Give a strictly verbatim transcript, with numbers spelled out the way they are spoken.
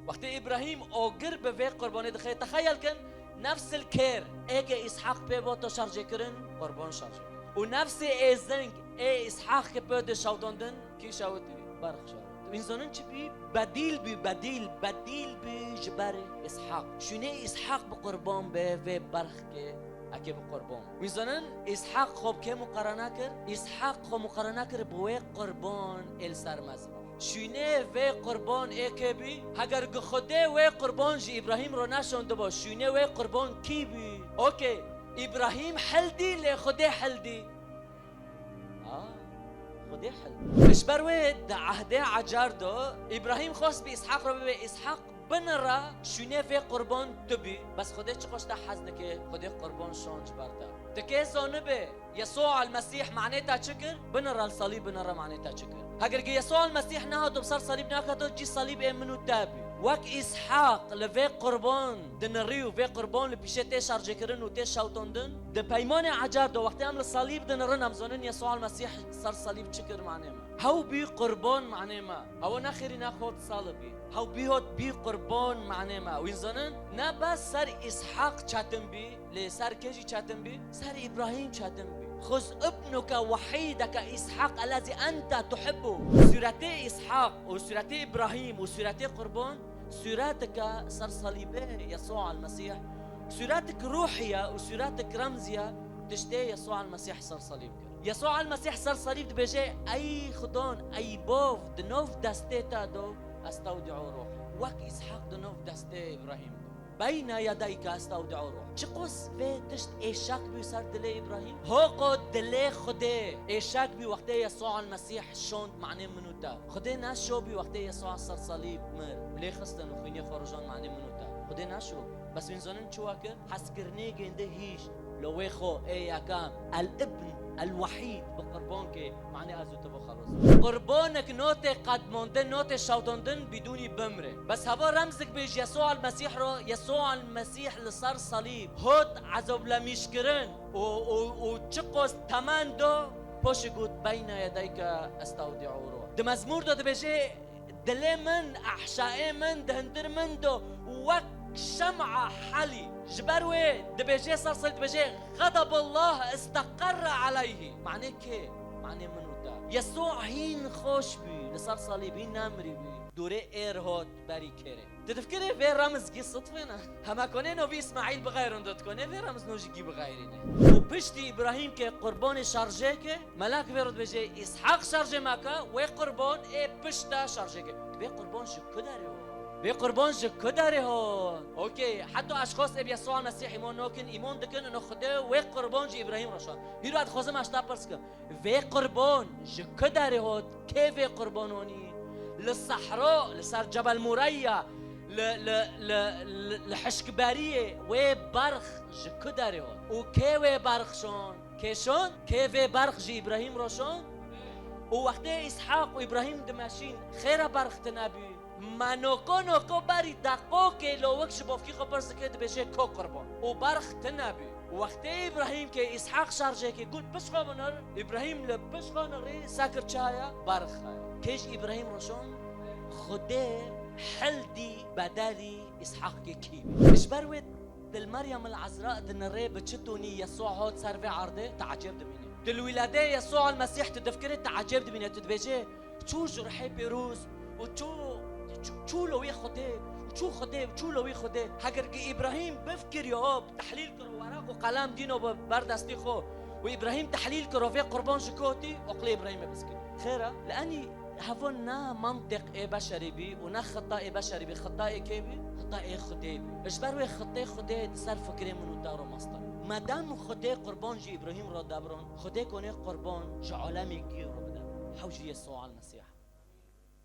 Wextê Îbrahîm ogir bi vê qurbanê dixe, texeyel kin, nefsil kêr, ê ke Îshaq pê bo to şarjê kirin, qurban şarjê kir. Û nefsê êzing, ê Îshaq ke pê de şawtandin, kî şawitî? Berx şawit. Wîn zanin çi bî? Bedîl bî, bedîl, bedîl bî ji ber Îshaq. Şûnê Îshaq bi qurban be vê berxkê, eke bi qurban. Wîn zanin Îshaq xwe bi kê muqarene kir? Îshaq xwe muqarene kir bi wê qurban ê li ser mezra. Şûnê vê qurban ê kê bî? Heger gi Xwedê wê qurban ji Îbrahîm re neşandiba, şûnê wê qurban kî bî? Okey, Îbrahîm hildî, lê Xwedê hildî. A, Xwedê hildî. Ji ber wê di ehdê Ecar de Îbrahîm xwest bi Îshaq re bibe, Îshaq binira şûnê vê qurban tu bî. Bes Xwedê çiqas te hez dike, Xwedê qurban şand ji ber te. Tu kê zanibe Yesûa el-Mesîh manê te çi kir? Binira li salîb, binira manê te çi kir? Heger ki Yesûa el-Mesîh nehato bi ser salîb, nehato cî salîb ê min û te bî. Wek Îshaq li vê qurban dinirî û vê qurban li pîşê tê şarjêkirin û tê şewtandin, di peymanê Ecar de wextê em li salîb dinirin, em zanin Yesûa el-Mesîh ser salîb çi kir manê me? Hew bî qurban manê me. Hewa ne xêrî ne xort salibî. Hew bî hot bî qurban manê me. Wîn zanin ne bes ser Îshaq çetin bî, lê ser kê jî çetin bî? Ser Îbrahîm çetin bî. Xuz ibnuke wehîdeke Îshaq ellezî ente tuhibbu. Sûretê Îshaq û sûretê Îbrahîm û sûretê qurban, sûretike ser salîbê Yesûa el-Mesîh. Sûretik ruhî ye û sûretik remzî ye, tiştê Yesûa el-Mesîh ser salîb kir. Yesûa el-Mesîh ser salîb dibêje, Ey Xudan, ey Bov, di nav destê te de estewdi'u ruhî. Wek Îshaq di nav destê Îbrahîm de. Beyne yedeyke estewdi'u ruh. Çiqas vê tişt êşak bî ser dilê Îbrahîm? Hoko dilê Xwedê êşak bî wextê Yesûa el-Mesîh şond manê min û te. Xwedê neşo bî wextê Yesûa ser salîb mir. Lê xistin û xwînê xwe rijand manê min û te. Xwedê neşo bî. Bes wîn zanin çi wa kir? Hezkirinê gêndi hîş. Lo wê xwe ê yekem, el-Ibn el-Wehîd bi qurban ke, manê ez û tu bo xelos. Qurbanek notê qedmandin, notê şewtandin bidûnî bimre. Bes heva remzik bê ji Yesûa el-Mesîh re, Yesûa el-Mesîh li ser salîb hot ezoblemîşkirin û, û, û çiqas temen do, paşê got, Beyne yedeyke estewdi'u ruh. Di mezmûr de dibêje, Dilê min, ehşayê min di hundir min de wek şem'a helî. Ji ber wê dibêje ser ser dibêje, Xedaballah isteqerre aleyhî. Manê kê? Manê min û te. Yesû hîn xweş bî, li ser salîb hîn nemirî bî. Dûrê êr hot berî kêrê. Tu difikirî vê remizgî sidfê ne? Hema konê novî Îsmaîl bixeyrin dot konê vê remz nojî gî bixeyrîne. Û piştî Îbrahîm ke qurbanê şarjê ke, Melek vê re dibêje, Îshak şarjê me ke, wê qurban ê pişta şarjê ke. Vê qurban ji ku derê hot? Vê qurban ji ku derê hot? Okey, heta eşxas ê bi Yesûa Mesîh îmon nokin, îmon dikin, ino Xwedê wê qurban ji Îbrahîm re şand. Hîro ez dixwazim ez te pirs kim. Vê qurban ji ku derê hot? Kê vê qurban onî? Li sehra, li ser Cebel Mureyya, li, li, li, li, li hişkberiyê wê berx ji ku derê hot? Û kê wê berx şand? Kê şand? Kê vê berx ji Îbrahîm re şand? Û wextê Îshaq û Îbrahîm dimeşîn, xêra berx tune bî. Me noko noko berî deqokê lawik ji bavkî xwe pirs dike, dibêje, Ko qurban? Û berx tune bî. Û wextê Îbrahîm ke Îshaq şarjê ke got, Pişt xwe binir, Îbrahîm li pişt xwe nirî, sekir çi heye? Berx heye. Kê ji Îbrahîm re şand? Xwedê hildî bedelî Îshaq ke kî bî. Ji ber wê Dil Meryem el Ezra dinirê bi çi tonî Yesûa hot ser vê erdê, tu ecêb dibînî. Dil wîledê Yesûa el Mesîh tu difikirî, tu ecêb dibîne, tu dibêje, çû ji ruhê pêroz û çû, çû, çû lo wî Xwedê, û çû Xwedê, û çû lo wî Xwedê. Heger ki Îbrahîm bifkirî, o tehlîl kiro, weraq û qelem dîno bi ber destî xwe û Îbrahîm tehlîl kiro vê qurban ji ku hatî, oqlê Îbrahîmê biskirî. Xêr e, li enî Hevo ne mantiq ê beşerî bî û ne xita ê beşerî bî, xita ê kê bî? Xita ê Xwedê bî. Ji ber wê xitê Xwedê di ser fikirê min û te re mestir. Medem Xwedê qurban ji Îbrahîm re debiron, Xwedê konê qurban ji alemê gî re bide. Hew jî Yesûa el Mesîh.